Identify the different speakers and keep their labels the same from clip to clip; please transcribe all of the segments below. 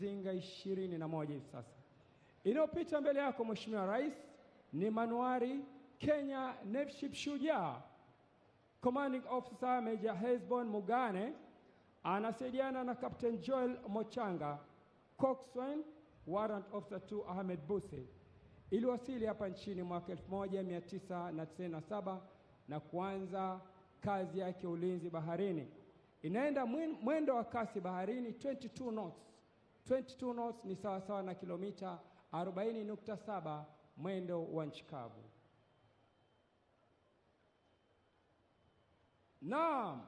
Speaker 1: mizinga 21 hivi sasa. Inayopita mbele yako Mheshimiwa Rais ni manuari Kenya Navy Ship Shujaa. Commanding Officer Major Hesbon Mugane anasaidiana na Captain Joel Mochanga, Coxswain Warrant Officer 2 Ahmed Buse. Iliwasili hapa nchini mwaka 1997 na kuanza kazi yake ulinzi baharini. Inaenda mwendo wa kasi baharini 22 knots. 22 knots ni sawasawa na kilomita 40.7 mwendo wa nchi kavu. Naam,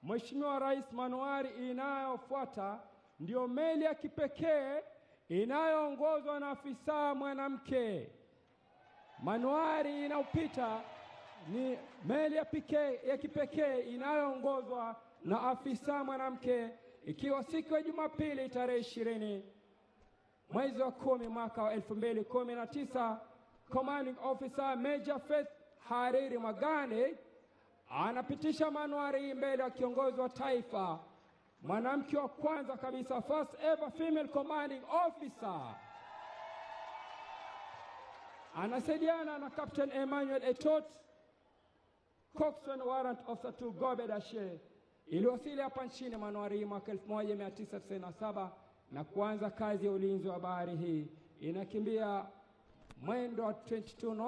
Speaker 1: Mheshimiwa Rais, manuari inayofuata ndio meli ya kipekee inayoongozwa na afisa mwanamke. Manuari inayopita ni meli ya kipekee inayoongozwa na afisa mwanamke, ikiwa siku ya Jumapili tarehe 20 mwezi wa 10 mwaka wa 2019. Commanding Officer Major Faith Hariri Mwagane anapitisha manuari hii mbele ya kiongozi wa taifa, mwanamke wa kwanza kabisa, first ever female commanding officer. Anasaidiana na Captain Emmanuel Etot, Coxswain Warrant Officer 2 Gobe Dashe. Iliwasili hapa nchini manuari hii mwaka 1997 na kuanza kazi ya ulinzi wa bahari hii. Inakimbia mwendo wa 22 knots.